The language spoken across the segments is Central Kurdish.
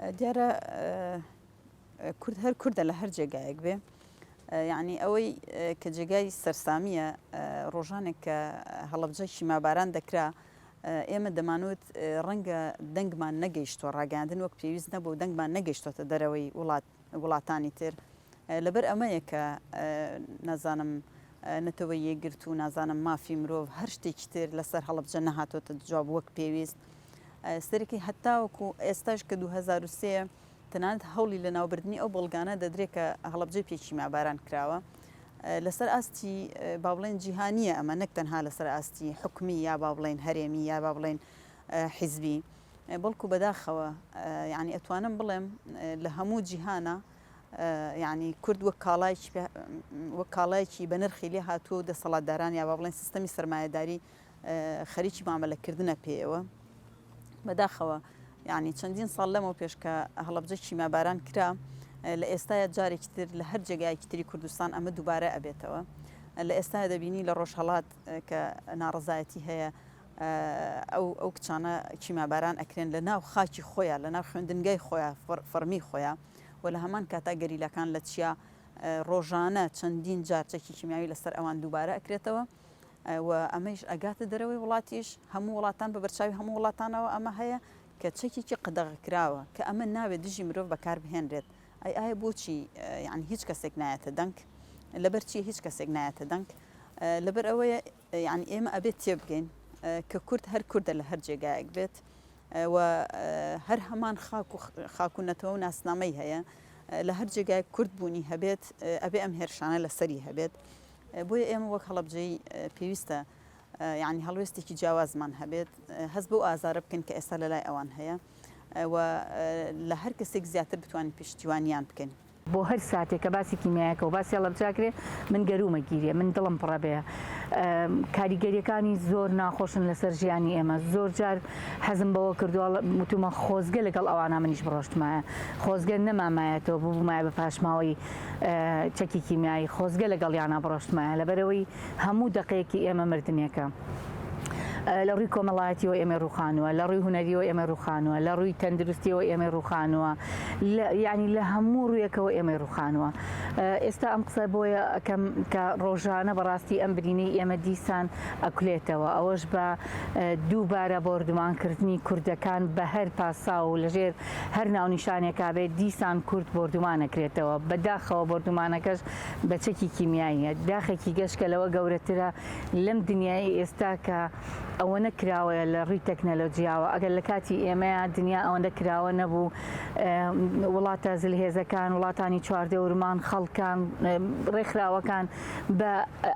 دیارە کورد هەر کوردە لە هەر جێگایەک بێ یعنی ئەوەی کە جێگای سەرسامیە ڕۆژانێک کە هەڵەبجە کیماباران دەکرا ئێمە دەمانوت ڕەنگە دەنگمان نەگەیشتووە ڕاگەاندن وەک پێویست نەبوو دەنگمان نەگەیشتۆتە دەرەوەی وڵات وڵاتانی تر لەبەر ئەمەیە کە نازانم نەتەوەی یەکگرتوو نازانم مافی مرۆڤ هەر شتێکی تر لەسەر هەڵەبجە نەهاتۆتە جواب وەک پێویست سەرەکی هەتاوەکو ئێستاش کە 2023 تەنانەت هەوڵی لەناوبردنی ئەو بەڵگانە دەدرێت کە هەڵەبجەی پێ کیمیاباران کراوە لەسەر ئاستی با بڵێن جیهانیە ئەمە نەک تەنها لەسەر ئاستی حکومی یا با بڵێن هەرێمی یا با بڵێن حیزبی بەڵکو بەداخەوە یعنی ئەتوانم بڵێم لە هەموو جیهانە یعنی کورد وەک کاڵایەکی وەک کاڵایەکی بە نرخی لێ هاتووە و دەسەڵاتداران یا با بڵێن سیستەمی سەرمایەداری خەریکی مامەلەکردنە پێیەوە بەداخەوە یعنی چەندین ساڵ لەمەو پێش کە هەڵەبجە کیمیاباران کرا لە ئێستایا جارێکی تر لە هەر جێگایەکی تری کوردستان ئەمە دووبارە ئەبێتەوە لە ئێستایا دەبینی لە ڕۆژهەڵات کە ناڕەزایەتی هەیە ئەو ئەو کچانە کیمیاباران ئەکرێن لە ناو خاکی خۆیان لە ناو خوێندنگای خۆیان فەڕمی خۆیان و لە هەمان کاتا گەریلاکان لە چیا ڕۆژانە چەندین جار چەکی کیمیاوی لەسەر ئەوان دووبارە ئەکرێتەوە و ئەمەیش ئەگاتە دەرەوەی وڵاتیش، هەموو وڵاتان بە بەرچاوی هەموو وڵاتانەوە ئەمە هەیە کە چەکێکی قەدەغەکراوە کە ئەمە نابێت دژی مرۆڤ بەکار بهێنرێت، ئەی ئایا بۆچی یانی هیچ کەسێک نایەتە دەنگ؟ لەبەر چی هیچ کەسێک نایەتە دەنگ؟ لەبەر ئەوەیە یانی ئێمە ئەبێت تێبگەین کە کورد هەر کوردە لە هەر جێگایەک بێت و هەر هەمان خاک و خاک و نەتەوە و ناسنامەی هەیە لە هەر جێگایەک کورد بوونی هەبێت ئەبێ ئەم هێرشانە لەسەری هەبێت. بۆیە ئێمە وەک هەڵەبجەیی پێویستە یانی هەڵوێستێکی جیاوازمان هەبێت، هەست بەو ئازارە بکەین کە ئێستا لەلای ئەوان هەیە و لە هەر کەسێک زیاتر بتوانین پشتیوانیان بکەین. بۆ هەر ساتێک کە باسی کیمیایەکە و باسی هەڵەبجە کرێ من گەروومە گیرێ من دڵم پڕە بێ کاریگەریەکانی زۆر ناخۆشن لەسەر ژیانی ئێمە زۆر جار حەزم بەوە کردووە وتومە خۆزگە لەگەڵ ئەوانە منیش بڕۆشتمایە خۆزگە نەمامایەتەوە ببوومایە بە پاشماوەی چەکی کیمیایی خۆزگە لەگەڵیانا بڕۆشتمایە لەبەرئەوەی هەموو دەقەیەکی ئێمە مردنێکە. لە ڕووی کۆمەڵایەتیەوە ئێمەی ڕووخانووە، لە ڕووی هونەریەوە ئێمەی ڕووخانووە، لە ڕووی تەندروستیەوە ئێمەی ڕووخانووە، یعنی لە هەموو ڕوویەکەوە ئێمەی ڕووخانووە. ئێستا ئەم قسە بۆیە ئەکەم کە ڕۆژانە بەڕاستی ئەم برینەی ئێمە دیسان ئەکولێتەوە، ئەوەش بە دووبارە بۆردومانکردنی کوردەکان بە هەر پاساو و لەژێر هەر ناونیشانێکا بێت دیسان کورد بۆردومان ئەکرێتەوە، بە داخەوە بۆردومانەکەش بە چەکی کیمیاییە، داخێکی گەش کە لەوە گەورەترە لەم دنیایەی ئێستا کە ئەوەنە کراوەیە لە ڕووی تەکنەلۆجیاوە، ئەگەر لە کاتی ئێمەیا دنیا ئەوەندە کراوە نەبوو، وڵاتە زلهێزەکان، وڵاتانی چواردەورمان، خەڵکان، ڕێکخراوەکان بە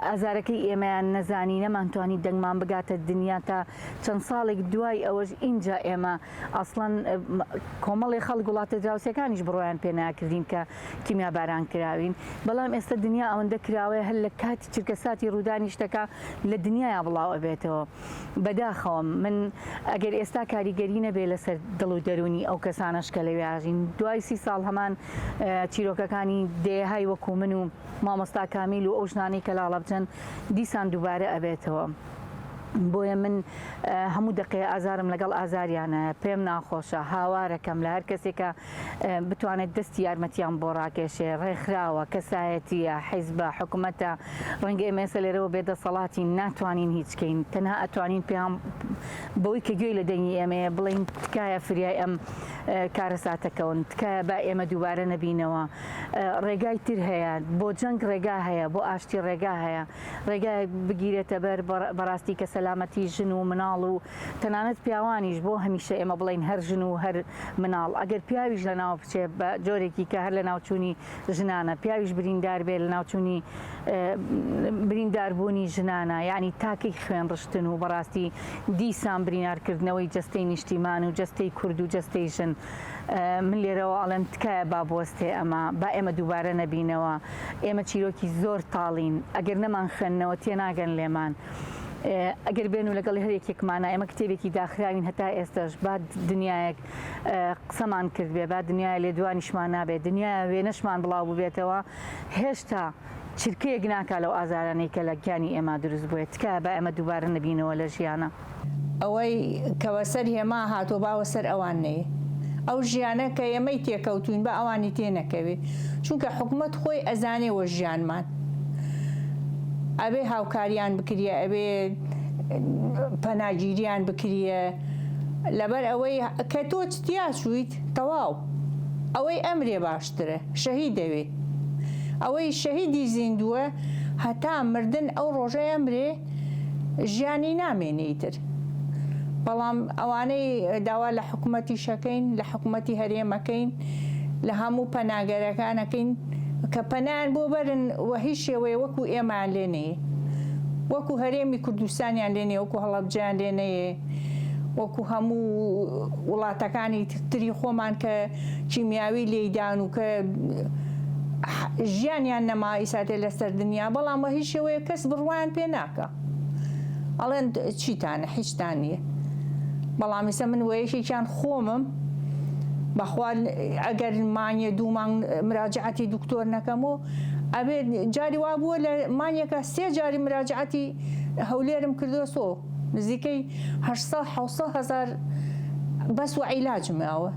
ئازارەکەی ئێمەیان نەزانی، نەمانتوانی دەنگمان بگاتە دنیا تا چەند ساڵێک دوای ئەوەش ئینجا ئێمە ئەسڵەن کۆمەڵێ خەڵک وڵاتە دراوسێکانیش بڕوایان پێ ناکردین کە کیمیاباران کراوین بەڵام ئێستا دنیا ئەوەندە کراوەیە هەر لە کاتی چرکەساتی ڕوودانی شتەکە لە دنیایا بڵاو ئەبێتەوە بەداخەوەم من ئەگەر ئێستا کاریگەری نەبێ لەسەر دڵ و دەروونی ئەو کەسانەش کە لەوێ ئاژین دوای سی ساڵ هەمان چیرۆکەکانی دەیەهای وەکو من و مامۆستا کامیل و ئەو ژنانەی کە لاڵەبجەن دیسان دووبارە ئەبێتەوە. بۆیە من هەموو دەقەیە ئازارم لەگەڵ ئازاریانایە، پێم ناخۆشە، هاوارەکەم لە هەر کەسێکە بتوانێت دەستی یارمەتیان بۆ ڕاکێشێ، ڕێکخراوە، کەسایەتییە، حیزبە، حکومەتە، ڕەنگە ئێمە ئێستا لێرەوە بێ دەسەڵاتین، ناتوانین هیچ کەین، تەنها ئەتوانین پێیان بەوەی کە گوێی لە دەنگی ئێمەیە بڵێین تکایە فریای ئەم کارەساتە کەون، تکایە با ئێمە دووبارە نەبینەوە، ڕێگای تر هەیە، بۆ جەنگ ڕێگا هەیە، بۆ ئاشتی ڕێگا هەیە. ڕێگایەک بگیرێتە بەر بەڕاستی کە سەلامەتی ژن و مناڵ و تەنانەت پیاوانیش بۆ هەمیشە ئێمە بڵێین هەر ژن و هەر مناڵ ئەگەر پیاویش لەناو بچێ بە جۆرێکی کە هەر لەناوچوونی ژنانە پیاویش بریندار بێ لەناوچوونی برینداربوونی ژنانە یعنی تاکەی خوێن ڕشتن و بەڕاستی دیسان برینارکردنەوەی جەستەی نیشتیمان و جەستەی کورد و جەستەی ژن من لێرەوە ئەڵێم تکایە با بوەستێ ئەمە با ئێمە دووبارە نەبینەوە ئێمە چیرۆکی زۆر تاڵین ئەگەر نەمان خوێندنەوە تێناگەن لێمان ئەگەر بێن و لەگەڵ هەر یەکێکمانە ئێمە کتێبێکی داخراوین هەتا ئێستاش با دنیایەک قسەمان کردبێ با دنیای لێدوانیشمان نابێت دنیای وێنەشمان بڵاو ببێتەوە هێشتا چرکەیەک ناکا لەو ئازارانەی کە لە گیانی ئێمە دروست بووە تکایە با ئێمە دووبارە نەبینەوە لە ژیانە. ئەوەی کە وەسەر هێما هاتووە با وەسەر ئەوان نەیێ. ئەو ژیانە کە ئێمەی تێکەوتوین با ئەوانی تێ نەکەوێ چونکە حکومەت خۆی ئەزانێ وە ژیانمان ئەبێ هاوکاریان بکریە ئەبێ پەناگیریان بکریە لەبەر ئەوەی کە تۆ تیا چویت تەواو ئەوەی ئەمرێ باشترە شەهید دەوێ ئەوەی شەهیدی زیندووە هەتا مردن ئەو ڕۆژەی ئەمرێ ژیانی نامێنێ ئیتر بەڵام ئەوانەی داوا لە حکومەتیش ئەکەین لە حکومەتی هەرێم ئەکەین لە هەموو پەناگەرەکان ئەکەین کە پەنایان بۆ بەرن و هیچ شێوەیە وەکو ئێمەیان لێ نەیێ وەکو هەرێمی کوردستانیان لێ نەیێ وەکو هەڵەبجەیان لێ نەیێ وەکو هەموو وڵاتەکانی تری خۆمان کە کیمیاوی لێیدان و کە ژیانیان نەما ئیساتێ لەسەر دنیا بەڵام وە هیچ شێوەیە کەس بڕوایان پێ ناکا ئەڵێن چیتانە هیچتان نییە بەڵام ئیسە من وە یەکێکیان خۆمم بەخوا ئەگەر مانگێ دوو مانگ مراجعەتی دکتۆر نەکەم و ئەبێ جاری وا بووە لە مانگێکا سێ جاری مراجعەتی هەولێرم کردووە سۆ نزیکەی 800 700 هەزار بەس وە عیلاجم ماوە.